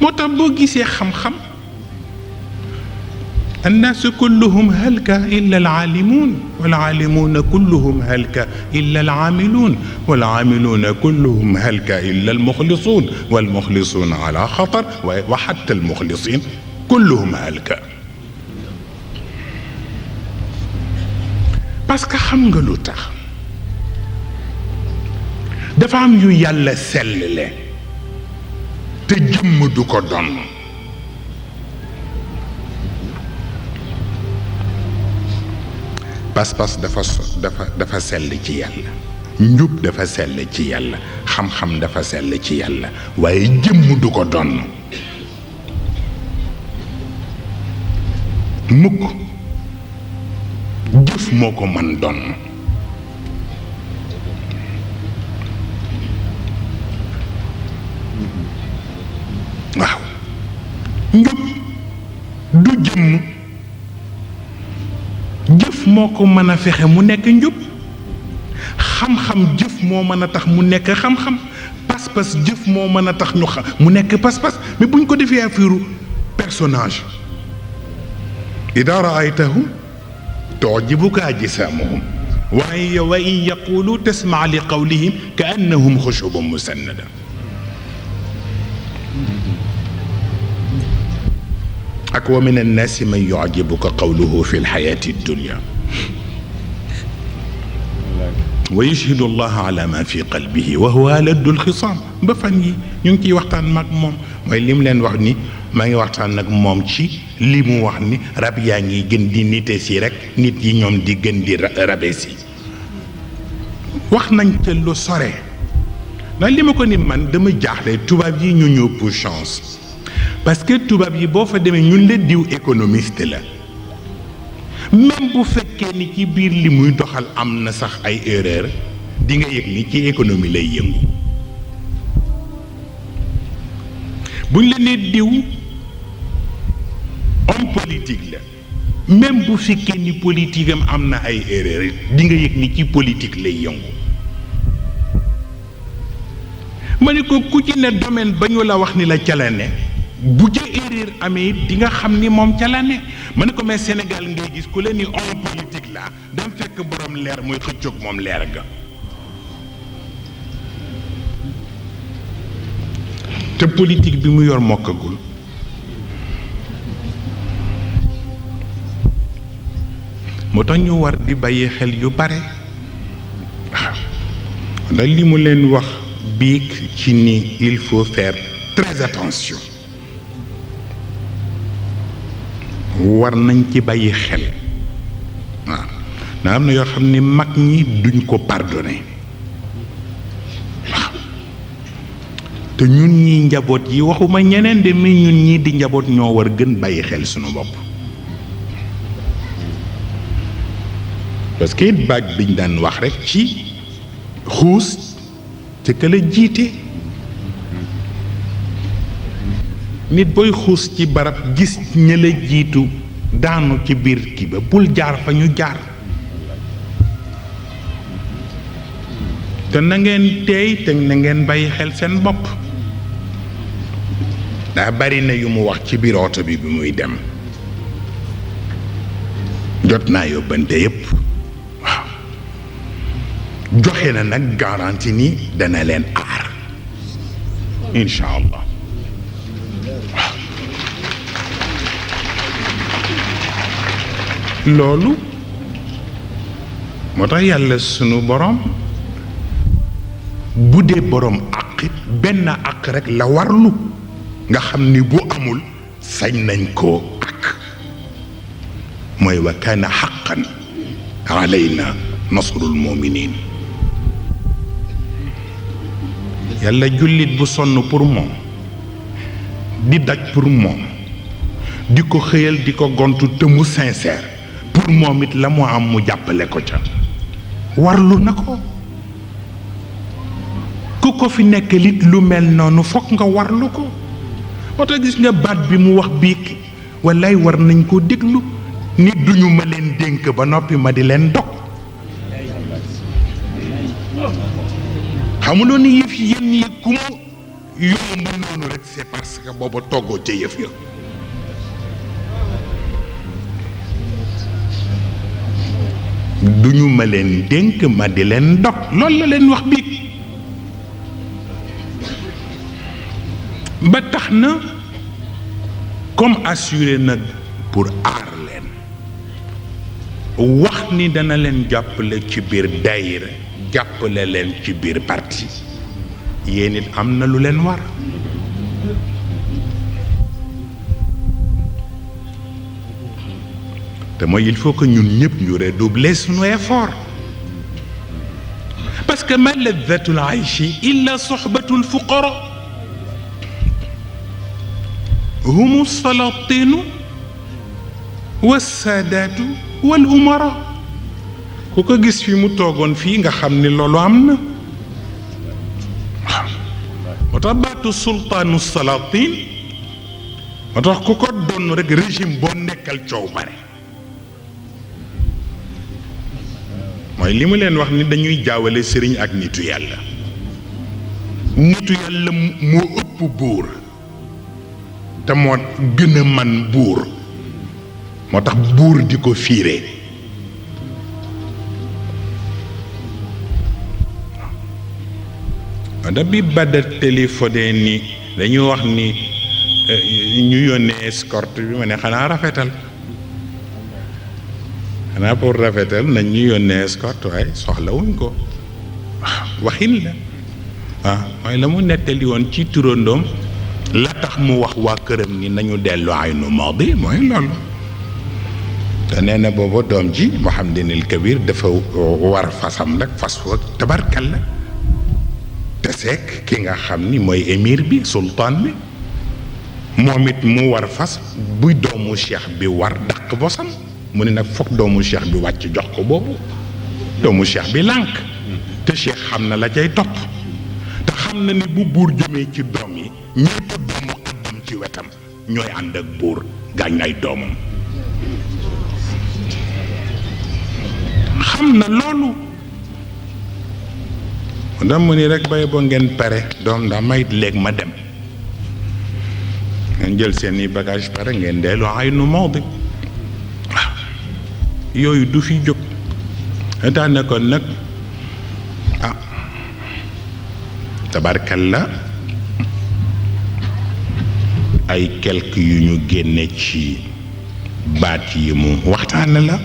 moo tax boo gisee xam-xam الناس كلهم هلك إلا العالمون والعالمون كلهم هلك إلا العاملون والعاملون كلهم هلك إلا المخلصون والمخلصون على خطر وحتى المخلصين كلهم هلك باسكو xam nga lu tax dafa am yu yàlla sellale te jëmm du ko donn pas-pas dafa sell ci yàlla njub dafa sell ci yàlla xam-xam dafa sell ci yàlla waaye jëmm du ko donn mukk jëf moo ko mën donn waaw njub du jëmm jëf moo ko mën a fexe mu nekk njub xam-xam jëf moo mën a tax mu nekk xam-xam pas-pas jëf moo mën a tax ñu xam mu nekk pas-pas mais buñ ko defee affaire personnage ida raaytahum tujibuka ajsaamuhum waaye wa in yaqulu tasmaa li qawlihim ka annahum xushubun musannada ak wa min annaasi man yujibuka qawluhu fi lxayaati dunya wa yushhidu allaha ala ma fi qalbihi wa huwa aladdu lxisaam ba fan yi ñu ngi ciy waxtaan mag moom mooy li mu leen wax ni maa ngi waxtaan nag moom ci li mu wax ni rab yaa ngi gën di nite si rek nit yi ñoom di gën di rabe si wax nañ te lu sore ndax li ma ko ni man dama jaaxle tubaab yi ñu ñëw pour chance parce que tubaab yi boo fa demee ñun la diw économiste la même bu fekkee ni ci biir li muy doxal am na sax ay erreur di nga yëg ni ci économie lay yëngu buñ la nee diw homme politique la même bu fekkee ni politique am na ay erreur di nga yëg ni ci politique lay yëngu ma ne ko ku ci ne domaine ba ñu la wax ni la ca la ne bu ca erreur amee di nga xam ni moom ca la ne ma ne ko mais Sénégal ngay gis ku leen ni homme politique la dem fekk borom leer muy xëccoog moom leer ga te politique bi mu yor mokkagul moo tax ñu war di bàyyi xel yu bare waaw ndax li mu leen wax biig ci ni il faut faire très attention war nañ ci bàyyi xel waaw na am na yoo xam ni mag ñi duñ ko pardonné waaw te ñun ñi njaboot yi waxuma ñeneen de mais ñun ñii di njaboot ñoo war gën bàyyi xel sunu bopp parce que it baag biñ daan wax rek ci xuus te ka la jiite nit booy xuus ci barab gis ña la jiitu daanu ci biir kii ba bul jaar fa ñu jaar te na ngeen teey te na ngeen bàyyi xel seen bopp daa bari na yu mu wax ci biir oto bi bi muy dem jot naa yóbbante yépp waaw joxe na nag garantie ni dana leen aar incha allah loolu moo tax yàlla sunu borom bu dee borom àq benn àq rek la warlu nga xam ni bu amul sañ nañ koo àq mooy wa kaana xaqan alayna nasrul muminin yàlla jullit bu sonn pour moom di daj pour moom di ko xëyal di ko gontu te mu sincère pour moom it la mu am mu jàppale ko ca warlu na ko ku ko fi nekk lit lu mel noonu fokk nga warlu ko moo tax gis nga baat bi mu wax biig wallaay war nañ koo déglu nit duñu ma leen dénk ba noppi ma di leen dog xamuloo ni yëf yi yéen ñi ku mu yomb noonu rek c'est parce que booba toggoo ca yëf ya duñu ma leen dénk ma di leen dog loolu la leen wax biig ba tax na comme assuré nag pour aar leen wax ni dana leen jàppale ci biir daayira jàppale leen ci biir parti yéen it am na lu leen war te mooy il faut que ñun ñëpp ñu redoubler suñu effort parce que ma laddatul ayshi illa sohbatul fuqara humu salatinu wassaadaatu wal umara ku ko gis fi mu toogoon fii nga xam ni loolu am na moo tax baatu sultaanu salatin moo tax ku ko doon rek régime boo nekkal coow bare mooy li mu leen wax ni dañuy jaawale sëriñ ak nitu yàlla moo ëpp buur te moo gën a man buur moo tax buur di ko fiire da bi Badar téléphoné ni dañu wax ni ñu yónnee escorte bi ma ne xanaa rafetal xanaa pour rafetal nañ ñu yónnee escorte waaye soxlawuñ ko waxin la waaw mooy la mu nettali woon ci turandoom la tax mu wax waa këram ni nañu dellu aynu maadi mooy loolu te nee na booba doom ji Mouhamadinil Kabir dafa war fasam rek fas wa tabarkal la te seek ki nga xam ni mooy émir bi sultaan bi moom it mu war fas buy doomu cheikh bi war daq bosam mu ne nag foog doomu cheikh bi wàcc jox ko boobu doomu cheikh bi lànk te cheikh xam na la cay topp te xam na ni bu buur jëmee ci doom yi ñépp doomu xaddam ci wetam ñooy ànd ak buur gaañ ay doomam xam na loolu ndax mu ni rek bay boo ngeen pare doom ndax may léegi ma dem ngeen jël seeni bagage pare ngeen dellu aynu maadi waaw yooyu du fi jóg daa nekkoon nag ah tabarkalla ay quelque yu ñu génne ci baat yi mu waxtaane la